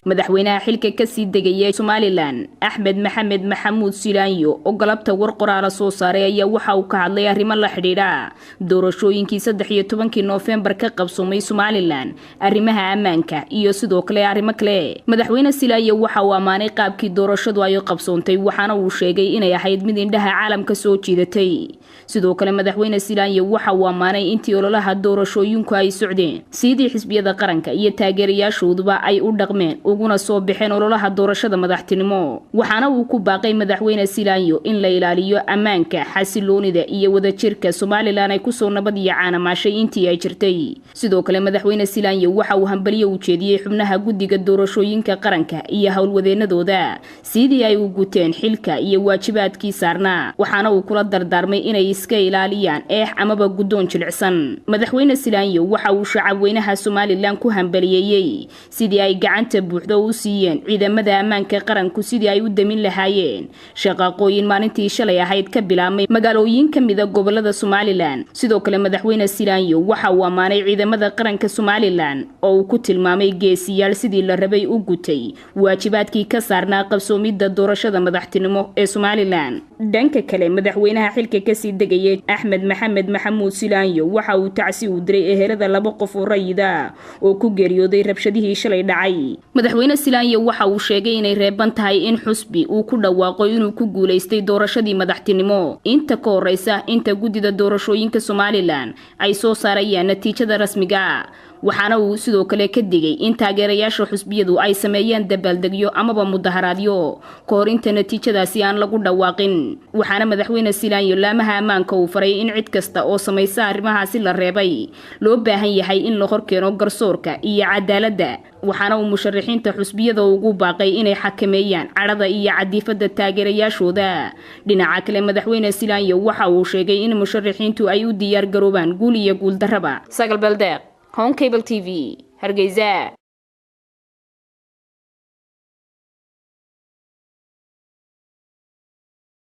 Madaxweynaha xilka kasii degaya Somalilan, Axmed Maxamed Maxamuud Silaanyo, oo galabta war qoraala soo saaray, ayaa waxa uu ka hadlay arrimo la xidhiidha doorashooyinkii 13-kii Noofembar ka qabsoomay Somalilan, arrimaha ammaanka iyo sidoo kale arrimo kale. Madaxweyne Silaanyo waxa uu ammaanay qaabkii doorashadu ay qabsoontay, waxaana uu sheegay inay ahayd mid indhaha caalamka soo jiidatay. Sidoo kale Madaxweyne Silaanyo waxa uu ammaanay intii ololaha doorashooyinku ay socdeen sidii xisbiyada qaranka iyo taageerayaashooduba ay u dhaqmeen uguna soo baxeen ololaha doorashada madaxtinimo. Waxaana uu ku baaqay Madaxweyne Silaanyo in la ilaaliyo ammaanka, xasiloonida iyo wadajirka Somalilan ay kusoo nabad iyo caanamaashay intii ay jirtay. Sidoo kale Madaxweyne Silaanyo waxa uu hambaliyo u jeediyey xubnaha guddiga doorashooyinka qaranka iyo howlwadeenadooda sidii ay u guteen xilka iyo waajibaadkii saarnaa, waxaana uu kula dardaarmay inay iska ilaaliyaan eex amaba guddoon jilicsan. Madaxweyne Silaanyo waxa uu shacabweynaha Somalilan ku hambaliyeeyey sidii ay gacanta buuxda u siiyeen ciidamada ammaanka qaranku sidii ay u damin lahaayeen shaqaaqooyin maalintii shalay ahayd ka bilaabmay magaalooyin ka mida gobolada Somalilan. Sidoo kale Madaxweyne Silaanyo waxa uu ammaanay ciidamada qaranka Somalilan oo uu ku tilmaamay geesiyaal sidii la rabay u gutay waajibaadkii ka saarnaa qabsoomidda doorashada madaxtinimo ee Somalilan. Dhanka kale madaxweynaha xilka kasii degayay, Axmed Maxamed Maxamuud Silaanyo, waxa uu tacsi u diray ehelada laba qof oo rayida oo ku geeriyooday rabshadihii shalay dhacay. Madaxweyne Silaanyo waxa uu sheegay inay reeban tahay in xusbi uu ku dhawaaqo inuu ku guulaystay doorashadii madaxtinimo inta ka horeysa inta guddida doorashooyinka Somalilan ay soo saarayaan natiijada rasmiga. Waxaana uu sidoo kale ka digay in taageerayaasha xusbiyadu ay sameeyaan dabaaldegyo amaba mudaharaadyo ka hor inta natiijadaasi aan lagu dhawaaqin. Waxaana Madaxweyne Silaanyo laamaha ammaanka uu faray in cid kasta oo samaysa arrimahaasi la reebay loo baahan yahay in la horkeeno garsoorka iyo cadaaladda. Waxaana uu musharaxiinta xusbiyada ugu baaqay inay xakameeyaan cadhada iyo cadiifada taageerayaashooda. Dhinaca kale Madaxweyne Silaanyo waxa uu sheegay in musharaxiintu ay u diyaar garoobaan guul iyo guuldarraba. Sagal Beldeeq, Home Cable TV, Hargeysa.